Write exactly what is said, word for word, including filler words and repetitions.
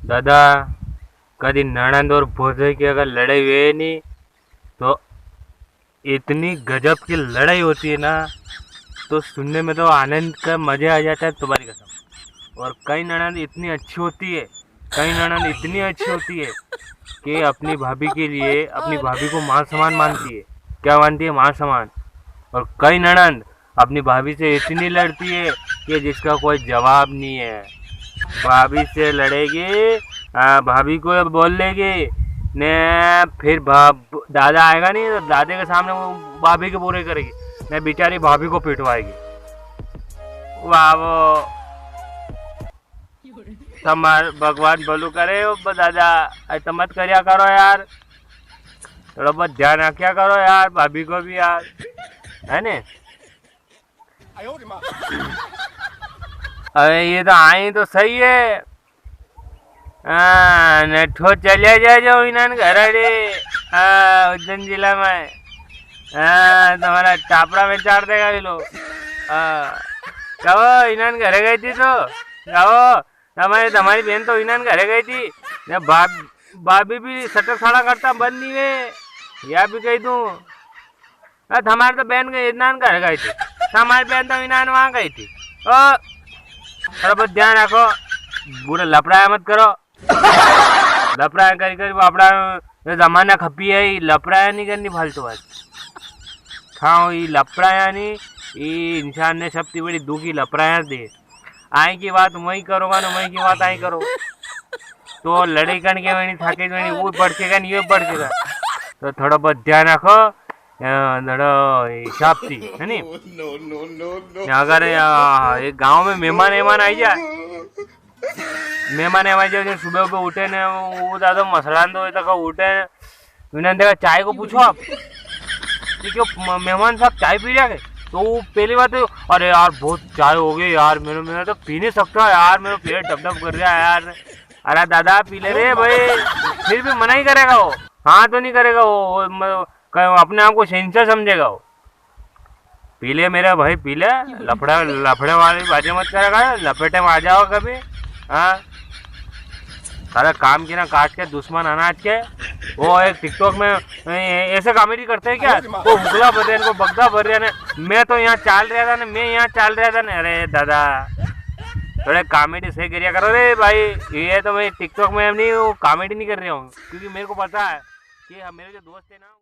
दादा, कदी नणंद और भौजाई की अगर लड़ाई हुए नी, तो इतनी गजब की लड़ाई होती है ना, तो सुनने में तो आनंद का मजा आ जाता है तुम्हारी कसम। और कई नणंद इतनी अच्छी होती है, कई नणंद इतनी अच्छी होती है कि अपनी भाभी के लिए, अपनी भाभी को माँ समान मानती है। क्या मानती है? माँ समान। और कई नणंद अपनी भाभी से इतनी लड़ती है कि जिसका कोई जवाब नहीं है। भाभी से लड़ेगी, आ, भाभी को बोल लेगी ने, फिर भाभ-, दादा आएगा नहीं तो दादे के सामने वो भाभी के बुरे करेगी ने, बेचारी भाभी को पिटवाएगी। वाह वो। तमार भगवान भलू करे ओ ब-, दादा, ऐसा मत करिया करो यार, थोड़ा बहुत ध्यान रखिया करो यार, भाभी को भी यार, है ने? अरे ये तो आई तो सही है। हाँ, नेठो चले जाजो इनान घर रे। हाँ, उज्जैन जिला में। हाँ, तुम्हारा टापरा में चाड़ देगा ये लोग। हाँ, कहो इनान घरे गई थी तो, कहो, तमारी, तमारी बेन तो इनान घरे गई थी। ने भाभी भी सटक साड़ा करता बंद नहीं वे, या भी कही दूं। अरे, तमारी तो बेन के इनान घरे गई थी, तमारी बेन तो इनान वहां गई थी। ओ, थोड़ा बहुत ध्यान रखो, बुरा लफड़ा मत करो। लफड़ा करी करी वो अपना ये जमाना खपी है, ये लफड़ा नहीं करनी फालतू बात। हाँ, ये लफड़ा यानी ये इंसान ने सबसे बड़ी दुखी लफड़ा दे। आई की बात वही करोगा ना, वही की बात आई करो। तो लड़ाई कण के वही थाके वही वो भड़केगा नहीं, ये भड़केगा। तो थोड़ा बहुत ध्यान रखो, अ, थोड़ा हिसाब थी, है नी? अगर, अ, एक गांव में मेहमान वेहमान आई जाए, मेहमान वेहमान जो, जो सुबह पे उठे ने, वो ज्यादा मसलान तो तक उठे ने, उन्होंने देखा, "चाय को पूछो आप कि क्यों म-, मेहमान साहब चाय पी रहा है?" तो वो पहली बात तो, "अरे यार, बहुत चाय हो गई यार, मेरे, मेरा तो पी नहीं सकता यार, मेरा पेट डब डब कर रहा है यार।" अरे दादा, पी ले रे भाई, फिर भी मना ही करेगा वो, हाँ तो नहीं करेगा वो, वो म-, कहीं अपने आप को शहंशाह समझेगा वो। पी ले मेरा भाई, पी ले, लफड़ा, लफड़े वाली बातें मत करा कर, लपेटे में आ जाओ कभी। हाँ, सारा काम की ना काट के दुश्मन अनाज के। वो एक TikTok में ए-, ऐसे comedy करते हैं क्या? वो हुगला भर रहे हैं, इनको बगदा भर रहे हैं। मैं तो यहाँ चाल रहा था ना, मैं यहाँ चाल रहा था ना। अरे दादा, थोड़े comedy सही करिया करो रे भाई। ये तो मैं TikTok में नहीं, वो comedy नहीं कर रहा हूँ, क्योंकि मेरे को पता है कि हम, मेरे जो दोस्त है ना,